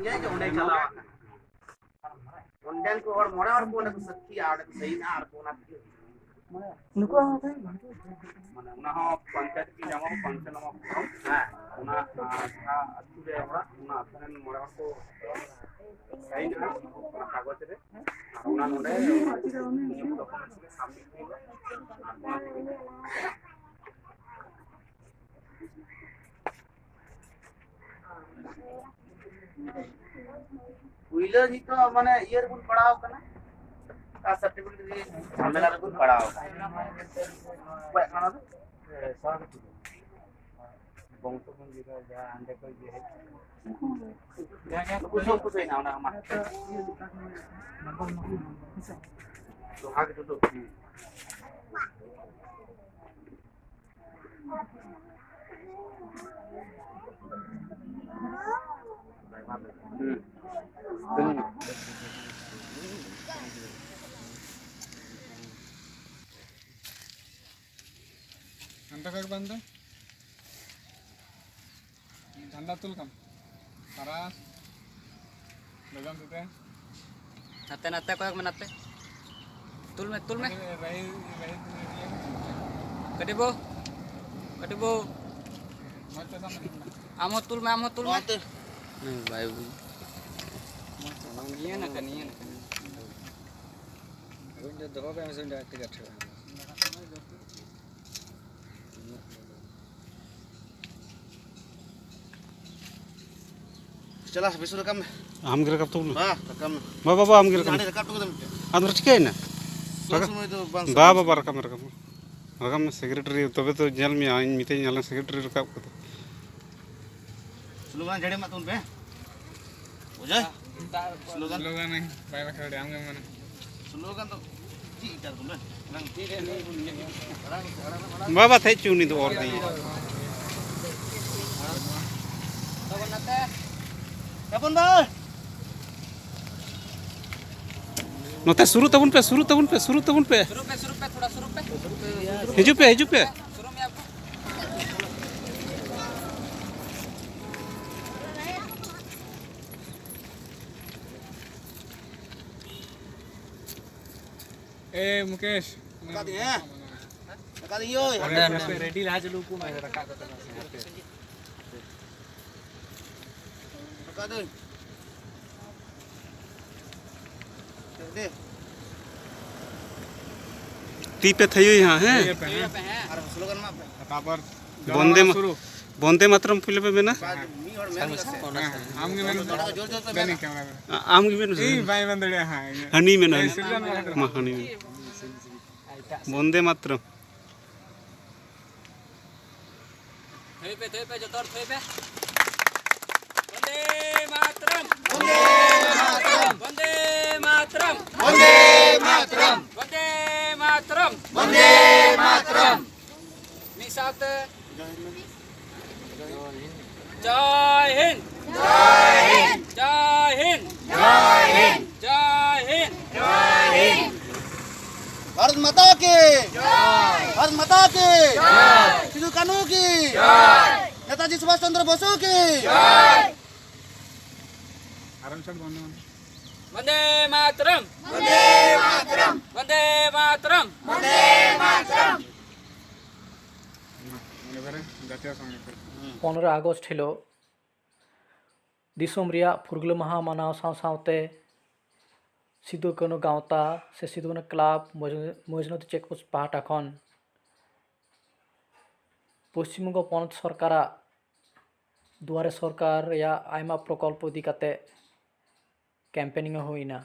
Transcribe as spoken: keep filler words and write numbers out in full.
ᱜᱮ ᱡᱮ ᱚᱸᱰᱮ ᱪᱟᱞᱟᱣ ᱟᱠᱟᱱᱟ᱾ ᱚᱸᱰᱮᱱ ᱠᱚ ᱦᱚᱲ ᱢᱚᱬᱮ ᱦᱚᱲ ᱠᱚ ᱚᱸᱰᱮ ᱠᱚ ᱥᱟᱹᱠᱷᱤᱭᱟ, ᱚᱸᱰᱮ ᱠᱚ ᱥᱟᱹᱭᱤᱱᱟ ᱟᱨ ᱠᱚ ᱚᱱᱟ ᱛᱮᱜᱮ ᱱᱩᱠᱩ ᱦᱚᱸ ᱢᱟᱱᱮ ᱚᱱᱟ ᱦᱚᱸ ᱯᱚᱧᱪᱟᱭᱮᱛ ᱠᱤ ᱧᱟᱢᱚᱜᱼᱟ, ᱯᱚᱧᱪᱟᱭᱮᱛ ᱱᱚᱣᱟ ᱯᱷᱚᱨᱢ, ᱦᱮᱸ, ᱚᱱᱟ, ᱟᱨ ᱡᱟᱦᱟᱸ ᱟᱹᱛᱩ ᱨᱮ ᱚᱲᱟᱜ, ᱚᱱᱟ ᱟᱹᱛᱩ ᱨᱮᱱ ᱢᱚᱬᱮ ᱦᱚᱲ ᱠᱚ ᱥᱟᱭᱤᱱᱟ ᱚᱱᱟ ᱠᱟᱜᱚᱡᱽ ᱨᱮ, ᱟᱨ ᱚᱱᱟ ᱱᱚᱰᱮ ᱰᱚᱠᱩᱢᱮᱱᱴᱥ ᱨᱮ ᱥᱟᱵᱢᱤᱴ ᱦᱩᱭᱩᱜᱼᱟ᱾ ᱟᱨ ᱚᱱᱟ ᱛᱮᱜᱮ ᱯᱩᱭᱞᱟᱹ ᱱᱤᱛᱚᱜ ᱢᱟᱱᱮ ᱤᱭᱟᱹ ᱨᱮᱵᱚᱱ ᱯᱟᱲᱟᱣ ᱠᱟᱱᱟ, ᱠᱟᱥᱴ ᱥᱟᱨᱴᱤᱯᱷᱤᱠᱮᱴ ᱨᱮ ᱡᱷᱟᱢᱮᱞᱟ ᱨᱮᱵᱚᱱ ᱯᱟᱲᱟᱣ ᱠᱟᱱᱟ᱾ ᱚᱠᱚᱭᱟᱜ ᱠᱟᱱᱟ ᱫᱚ? ᱵᱚᱝᱥᱚ ᱵᱚᱱ ᱡᱟᱦᱟᱸ ᱦᱟᱸᱰᱮ ᱠᱷᱚᱡ ᱜᱮ ᱦᱮᱡ ᱠᱟᱱᱟ᱾ ᱱᱩᱠᱩ ᱥᱚᱵ ᱠᱚ ᱥᱟᱹᱭᱱᱟ ᱚᱱᱟ ᱟᱢᱟᱜ᱾ ᱡᱚᱦᱟᱨ ᱜᱮ ᱫᱩᱫᱩ᱾ ᱦᱟᱱᱛᱮ ᱠᱷᱚᱡ ᱵᱟᱝ ᱫᱚ ᱡᱷᱟᱱᱰᱟ ᱛᱩᱞ ᱠᱟᱢ᱾ ᱛᱟᱨᱟᱥ᱾ ᱞᱚᱜᱚᱱ ᱛᱮ᱾ ᱱᱟᱛᱮ, ᱱᱟᱛᱮ ᱠᱚᱭᱚᱜ ᱢᱮ, ᱱᱟᱛᱮ᱾ ᱛᱩᱞ ᱢᱮ, ᱛᱩᱞ ᱢᱮ᱾ ᱨᱟᱦᱤ, ᱨᱟᱦᱤ, ᱨᱟᱦᱤ᱾ ᱠᱟᱹᱴᱤᱡ ᱵᱚ, ᱠᱟᱹᱴᱤᱡ ᱵᱚ᱾ ᱢᱚᱡᱽ ᱛᱮ ᱥᱟᱵ ᱢᱮ᱾ ᱟᱢ ᱦᱚᱸ ᱛᱩᱞ ᱢᱮ, ᱟᱢ ᱦᱚᱸ ᱛᱩᱞ ᱢᱮ᱾ ᱱᱚᱛᱮ᱾ ᱦᱮᱸ, ᱵᱟᱭ ᱵᱩᱡᱽ᱾ ᱱᱤᱭᱟᱹ ᱱᱟᱠᱷᱟ, ᱱᱤᱭᱟᱹ ᱱᱟᱠᱷᱟ᱾ ᱫᱚᱦᱚ ᱠᱟᱜ ᱢᱮ ᱥᱮ, ᱩᱱᱤ ᱟᱡ ᱛᱮᱜᱮ ᱟᱴᱷᱟᱲᱚᱜᱼᱟ᱾ ᱪᱟᱞᱟ, ᱵᱤᱥᱩ ᱨᱟᱠᱟᱵ ᱢᱮ᱾ ᱟᱢ ᱜᱮ ᱨᱟᱠᱟᱵ ᱛᱟᱵᱚᱱ ᱢᱮ᱾ ᱵᱟ, ᱨᱟᱠᱟᱵ ᱢᱮ᱾ ᱵᱟ, ᱵᱟ, ᱵᱟ, ᱟᱢ ᱜᱮ ᱨᱟᱠᱟᱵ ᱢᱮ᱾ ᱦᱟᱸᱰᱮ ᱨᱟᱠᱟᱵ ᱦᱚᱴᱚ ᱠᱟᱫᱟ ᱢᱤᱫᱴᱮᱱ᱾ ᱟᱫᱚ ᱪᱤᱠᱟᱹᱭᱮᱱᱟ? ᱥᱚᱵ ᱨᱟᱠᱟᱵ᱾ ᱥᱚᱢᱚᱭ ᱫᱚ ᱵᱟᱝ ᱵᱟ, ᱥᱟᱵ ᱵᱟ, ᱵᱟ, ᱨᱟᱠᱟᱵ ᱢᱮ, ᱨᱟᱠᱟᱵ ᱢᱮ᱾ ᱨᱟᱠᱟᱵ ᱢᱮ, ᱥᱮᱠᱨᱮᱴᱟᱨᱤ, ᱛᱚᱵᱮ ᱛᱚ ᱧᱮᱞ ᱢᱮᱭᱟ, ᱤᱧ ᱢᱤᱛᱟᱹᱧ ᱟᱞᱮ ᱥᱮᱠᱨᱮᱴᱟᱨᱤ ᱨᱟᱠᱟᱵ ᱠᱟᱫᱟ᱾ ᱥᱞᱳᱜᱟᱱ ᱡᱟᱹᱲᱤ ᱮᱢᱟᱜ ᱛᱟᱵᱚᱱ ᱯᱮ᱾ ᱵᱩᱡᱷᱟᱹᱣ? ᱥᱞᱳᱜᱟᱱ᱾ ᱥᱞᱳᱜᱟᱱ ᱵᱟᱭ ᱵᱟᱠᱷᱟᱣ ᱫᱟᱲᱮᱭᱟᱜᱼᱟ, ᱟᱢ ᱜᱮᱢ ᱢᱮᱱᱟ᱾ ᱥᱞᱳᱜᱟᱱ ᱫᱚ ᱪᱮᱫ ᱤᱧ ᱛᱟᱨ ᱠᱚ ᱢᱮ? ᱵᱟᱵᱟ ᱛᱷᱮᱡ ᱪᱩ ᱩᱱᱤ ᱫᱚ ᱚᱨ ᱫᱤᱭᱮ᱾ ᱛᱟᱵᱚᱱ ᱱᱟᱛᱮ᱾ ᱛᱟᱵᱚᱱ ᱵᱟ᱾ ᱱᱚᱛᱮ ᱥᱩᱨᱩᱜ ᱛᱟᱵᱚᱱ ᱯᱮ, ᱥᱩᱨᱩᱜ ᱛᱟᱵᱚᱱ ᱯᱮ, ᱥᱩᱨᱩᱜ ᱛᱟᱵᱚᱱ ᱯᱮ᱾ ᱥᱩᱨᱩᱜ ᱯᱮ, ᱥᱩᱨᱩᱜ ᱯᱮ, ᱛᱷᱚᱲᱟ ᱥᱩᱨᱩᱜ ᱯᱮ᱾ ᱦᱤᱡᱩᱜ ᱯᱮ, ᱦᱤᱡᱩᱜ ᱯᱮ᱾ ᱥᱩᱨᱩᱜ ᱢᱮᱭᱟ ᱠᱚ᱾ ᱮ ᱢᱩᱠᱮᱥ᱾ ᱨᱟᱠᱟᱵ ᱫᱤᱧ, ᱦᱮᱸ? ᱨᱟᱠᱟᱵ ᱫᱤᱧ, ᱭᱳᱭ᱾ ᱦᱟᱯᱮ, ᱦᱟᱯᱮ, ᱨᱮᱰᱤ ᱞᱟᱦᱟ ᱪᱟᱹᱞᱩ ᱟᱠᱚ ᱢᱮ, ᱨᱟᱠᱟᱵ ᱠᱟᱛᱮ ᱞᱟᱦᱟ ᱥᱮᱫ, ᱦᱟᱯᱮ᱾ ᱨᱟᱠᱟᱵ ᱫᱟᱹᱧ᱾ ᱫᱮ᱾ ᱛᱤ ᱯᱮ ᱛᱷᱟᱭᱚᱭ ᱦᱟᱸᱜ, ᱦᱮᱸ? ᱤᱭᱟᱹ ᱯᱮ, ᱦᱮᱸ᱾ ᱟᱨ slogan ᱢᱟ ᱯᱮ᱾ ᱛᱟᱯᱚᱨ ᱵᱚᱱᱫᱮ ᱢᱟ-, ᱥᱩᱨᱩ᱾ ᱵᱚᱱᱫᱮ ᱢᱟᱛᱨᱚᱢ ᱯᱩᱭᱞᱩ ᱯᱮ ᱢᱮᱱᱟ? ᱵᱟᱝ, ᱢᱤᱫ ᱦᱚᱲ ᱢᱮᱱ ᱦᱩᱭᱩᱜᱼᱟ ᱥᱮ᱾ ᱦᱮᱸ, ᱟᱢ ᱜᱮ ᱢᱮᱱ ᱢᱮ᱾ ᱡᱳᱨ, ᱡᱳᱨ, ᱡᱳᱨ ᱯᱮ ᱢᱮᱱᱟ᱾ ᱟᱢ ᱜᱮ ᱢᱮᱱ ᱢᱮ᱾ ᱤᱧ ᱵᱟᱹᱧ ᱢᱮᱱ ᱫᱟᱲᱮᱭᱟᱜᱼᱟ ᱦᱟᱸᱜ, ᱤᱧ ᱫᱚ᱾ ᱦᱟᱹᱱᱤ ᱢᱮᱱᱟ, ᱦᱟᱹᱱᱤ᱾ ᱥᱤᱨᱡᱚᱱ ᱢᱟ ᱦᱟᱸᱰᱮ ᱢᱟ, ᱦᱟᱹᱱᱤ ᱢᱮ᱾ ᱵᱚᱱᱫᱮ ᱢᱟᱛᱨᱚᱢ᱾ ᱛᱷᱟᱹᱭ ᱯᱮ, ᱛᱷᱟᱹᱭ ᱯᱮ, ᱡᱚᱛᱚ ᱦᱚᱲ ᱛᱷᱟᱹᱭ ᱯᱮ᱾ ᱵᱚᱱᱫᱮ ᱢᱟᱛᱨᱚᱢ᱾ ᱵᱚᱱᱫᱮ ᱢᱟᱛᱨᱚᱢ᱾ ᱢᱤᱫ ᱥᱟᱶᱛᱮ᱾ ᱡᱚᱭ ᱦᱤᱱᱫ᱾ ᱡᱚᱭ ᱦᱤᱱᱫ᱾ ᱡᱚᱭ ᱦᱤᱱᱫ᱾ ᱡᱚᱭ ᱦᱤᱱᱫ᱾ ᱡᱚᱭ ᱦᱤᱱᱫ᱾ ᱵᱷᱟᱨᱚᱛ ᱢᱟᱛᱟ ᱠᱤ ᱡᱚᱭ᱾ ᱵᱷᱟᱨᱚᱛ ᱢᱟᱛᱟ ᱠᱤ ᱡᱚᱭ᱾ ᱥᱤᱫᱩ ᱠᱟᱹᱱᱦᱩ ᱠᱤ ᱡᱚᱭ᱾ ᱱᱮᱛᱟᱡᱤ ᱥᱩᱵᱷᱟᱥ ᱪᱚᱱᱫᱨᱚ ᱵᱚᱥᱩ ᱠᱤ ᱡᱚᱭ᱾ ᱟᱨ ᱢᱤᱫ ᱪᱷᱚᱴ ᱵᱚᱱᱫᱮ ᱢᱟᱛᱨᱚᱢ᱾ ᱵᱚᱱᱫᱮ ᱢᱟᱛᱨᱚᱢ᱾ ᱵᱚᱱᱫᱮ ᱢᱟᱛᱨᱚᱢ᱾ ᱵᱚᱱᱫᱮ ᱢᱟᱛᱨᱚᱢ᱾ ᱯᱚᱱᱨᱚ ᱟᱜᱚᱥᱴ ᱦᱤᱞᱳᱜ ᱫᱤᱥᱚᱢ ᱨᱮᱭᱟᱜ ᱯᱷᱩᱨᱜᱟᱹᱞ ᱢᱟᱦᱟ ᱢᱟᱱᱟᱣ ᱥᱟᱶ ᱥᱟᱶᱛᱮ ᱥᱤᱫᱩ ᱠᱟᱹᱱᱦᱩ ᱜᱟᱶᱛᱟ ᱥᱮ ᱥᱤᱫᱩ ᱠᱟᱹᱱᱦᱩ ᱠᱞᱟᱵᱽ ᱢᱚᱡᱽ-, ᱢᱚᱡᱽᱱᱚᱫᱤ ᱪᱮᱠᱯᱳᱥᱴ ᱯᱟᱦᱴᱟ ᱠᱷᱚᱱ ᱯᱚᱥᱪᱤᱢ ᱵᱚᱝᱜᱚ ᱯᱚᱱᱚᱛ ᱥᱚᱨᱠᱟᱨᱟᱜ ᱫᱩᱣᱟᱨᱮ ᱥᱚᱨᱠᱟᱨ ᱨᱮᱭᱟᱜ ᱟᱭᱢᱟ ᱯᱨᱚᱠᱚᱞᱯᱚ ᱤᱫᱤ ᱠᱟᱛᱮ campaigning ᱦᱚᱸ ᱦᱩᱭᱱᱟ᱾